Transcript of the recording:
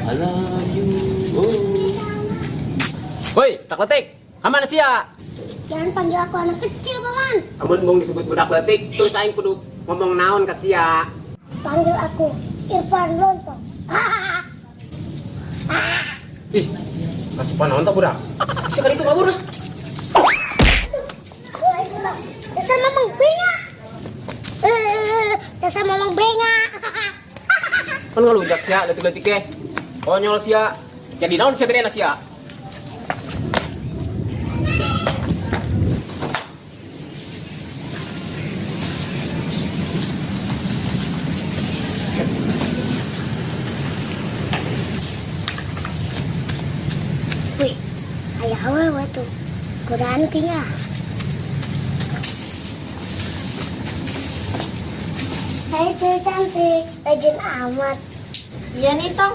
I love you. Oh. Woi, budak leutik. Kamana sia? Jangan panggil aku anak kecil, Paman. Amun embung disebut budak leutik, terus aing kudu ngomong naon ka sia? Panggil aku Irfan Lontong. Ih, kasupan naon tah budak? Sia kali itu kabur lah. Dasar mamang benga. Eh, dasar mamang benga. Kan ngalunjak sia leutik-leutik teh. Konyol sia. Jadi naon sia gedena sia? Wih, aya awewe tuh. Godaan kayaknya. Hai cewek cantik, rajin amat. Iya nih, Tong.